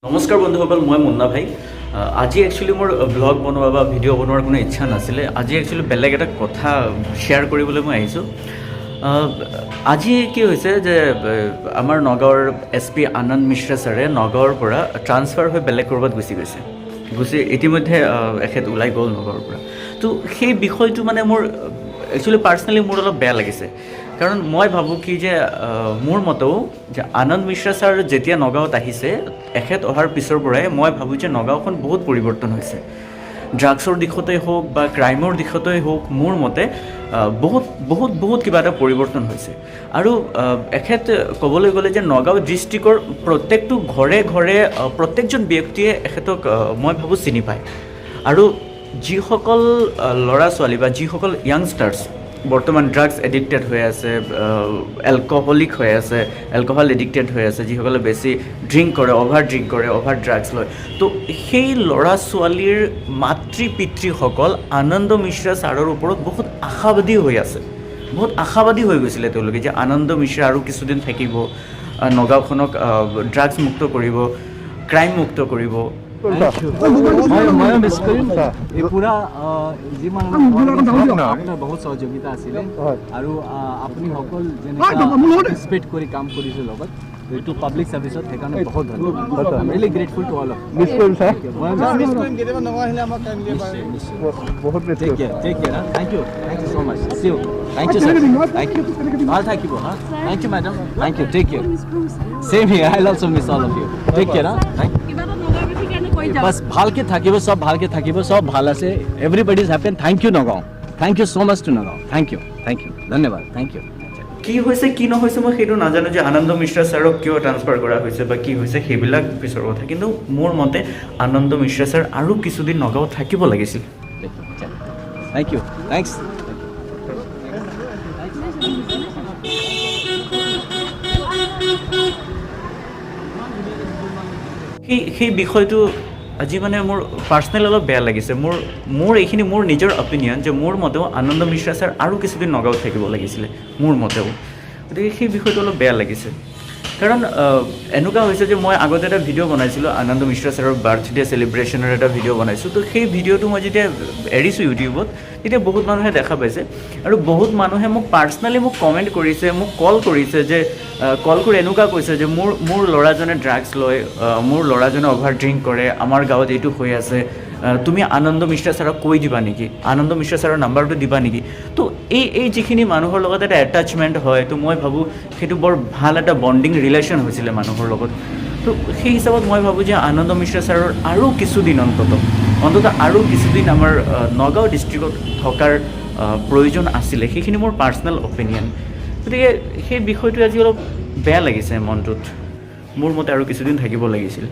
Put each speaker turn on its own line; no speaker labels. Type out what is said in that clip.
নমস্কাৰ বন্ধুসকল, মই মুন্না ভাই। আজি একচুৱেলি মোৰ ব্লগ বনোৱা বা ভিডিঅ' বনোৱাৰ কোনো ইচ্ছা নাছিলে। আজি একচুৱেলি বেলেগ এটা কথা শ্বেয়াৰ কৰিবলৈ মই আহিছোঁ। আজি কি হৈছে যে আমাৰ নগাঁৱৰ এছ পি আনন্দ মিশ্ৰ ছাৰে নগাঁৱৰ পৰা ট্ৰান্সফাৰ হৈ বেলেগ ক'ৰবাত গুচি গৈছে। ইতিমধ্যে এখেত ওলাই গ'ল নগাঁৱৰ পৰা। তো সেই বিষয়টো মানে মোৰ একচুৱেলি পাৰ্চনেলি মোৰ অলপ বেয়া লাগিছে, কাৰণ মই ভাবোঁ কি যে মোৰ মতেও যে আনন্দ মিশ্ৰ ছাৰ যেতিয়া নগাঁৱত আহিছে, এখেত অহাৰ পিছৰ পৰাই মই ভাবোঁ যে নগাঁওখন বহুত পৰিৱৰ্তন হৈছে। ড্ৰাগছৰ দিশতেই হওক বা ক্ৰাইমৰ দিশতেই হওক, মোৰ মতে বহুত বহুত বহুত কিবা এটা পৰিৱৰ্তন হৈছে। আৰু এখেত ক'বলৈ গ'লে যে নগাঁও ডিষ্ট্ৰিক্টৰ প্ৰত্যেকটো ঘৰে ঘৰে প্ৰত্যেকজন ব্যক্তিয়ে এখেতক মই ভাবোঁ চিনি পায়। আৰু যিসকল ল'ৰা ছোৱালী বা যিসকল য়াংষ্টাৰ্ছ বৰ্তমান ড্ৰাগছ এডিক্টেড হৈ আছে, এলকহলিক হৈ আছে, এলকহল এডিক্টেড হৈ আছে, যিসকলে বেছি ড্ৰিংক কৰে, অভাৰ ড্ৰিংক কৰে, অভাৰ ড্ৰাগছ লয়, তো সেই ল'ৰা ছোৱালীৰ মাতৃ পিতৃসকল আনন্দ মিশ্ৰ ছাৰৰ ওপৰত বহুত আশাবাদী হৈ আছে। বহুত আশাবাদী হৈ গৈছিলে তেওঁলোকে যে আনন্দ মিশ্ৰ আৰু কিছুদিন থাকিব, নগাঁওখনক ড্ৰাগছ মুক্ত কৰিব, ক্ৰাইম মুক্ত কৰিব।
ময়ো মিছ কৰিম। এই পুৰা যিমান আপোনাৰ বহুত সহযোগিতা আছিলে আৰু আপুনি সকল যেনেকুৱা পাৰ্টিচিপেট কৰি কাম কৰিছে লগত এইটো পাব্লিক চাৰ্ভিচত, সেইকাৰণে বহুত ধন্যবাদ। I am really grateful to all of
miss কৰিম ছাৰ।
মই
মিছ কৰিম। কেতিয়াবা নগাঁও আহিলে আমাক কাইণ্ডলি
নিশ্চয়।
বহুত miss
take
Karim.
Care, take care. Thank you, thank you so much. See you. Thank you, sir. Thank you. ভাল থাকিব। হা, thank you, madam. Thank you. Take care. Same here. I also miss all of you. Take care. হা, thank
কিবা এটা নগাঁৱবাসীৰ কাৰণে কৈ যাওক।
Bus, ভালকে থাকিব চব, ভালকে থাকিব চব, ভাল আছে। Everybody is happy. Thank you, Nagaon. Thank you so much to Nagaon. Thank you, thank you. ধন্যবাদ, thank you.
কি হৈছে, কি নহৈছে মই সেইটো নাজানো যে আনন্দ মিশ্ৰ ছাৰক কিয় ট্ৰান্সফাৰ কৰা হৈছে বা কি হৈছে, সেইবিলাক পিছৰ কথা। কিন্তু মোৰ মতে আনন্দ মিশ্ৰ ছাৰ আৰু কিছুদিন নগাঁৱত থাকিব লাগিছিল।
Thank you, thanks.
সেই বিষয়টো আজি মানে মোৰ পাৰ্চনেল অলপ বেয়া লাগিছে। মোৰ এইখিনি মোৰ নিজৰ অপিনিয়ন যে মোৰ মতেও আনন্দ মিশ্ৰ ছাৰ আৰু কিছুদিন নগাঁৱত থাকিব লাগিছিলে মোৰ মতেও। গতিকে সেই বিষয়টো অলপ বেয়া লাগিছে, কাৰণ এনেকুৱা হৈছে যে মই আগতে এটা ভিডিঅ' বনাইছিলোঁ, আনন্দ মিশ্ৰ ছাৰৰ বাৰ্থডে চেলিব্ৰেশ্যনৰ এটা ভিডিঅ' বনাইছোঁ। তো সেই ভিডিঅ'টো মই যেতিয়া এৰিছোঁ ইউটিউবত, তেতিয়া বহুত মানুহে দেখা পাইছে আৰু বহুত মানুহে মোক পাৰ্চনেলি মোক কমেণ্ট কৰিছে, মোক কল কৰিছে যে কল কৰি এনেকুৱা কৈছে যে মোৰ ল'ৰাজনে ড্ৰাগছ লয়, মোৰ ল'ৰাজনে অভাৰ ড্ৰিংক কৰে, আমাৰ গাঁৱত এইটো হৈ আছে, তুমি আনন্দ মিশ্ৰ ছাৰক কৈ দিবা নেকি, আনন্দ মিশ্ৰ ছাৰৰ নাম্বাৰটো দিবা নেকি? তো এই যিখিনি মানুহৰ লগত এটা এটাচমেণ্ট হয়, তো মই ভাবোঁ সেইটো বৰ ভাল এটা বণ্ডিং ৰিলেশ্যন হৈছিলে মানুহৰ লগত। তো সেই হিচাপত মই ভাবোঁ যে আনন্দ মিশ্ৰ ছাৰৰ আৰু কিছুদিন অন্ততঃ আৰু কিছুদিন আমাৰ নগাঁও ডিষ্ট্ৰিক্টত থকাৰ প্ৰয়োজন আছিলে। সেইখিনি মোৰ পাৰ্চনেল অপিনিয়ন। গতিকে সেই বিষয়টো আজি অলপ বেয়া লাগিছে মনটোত। মোৰ মতে আৰু কিছুদিন থাকিব লাগিছিল।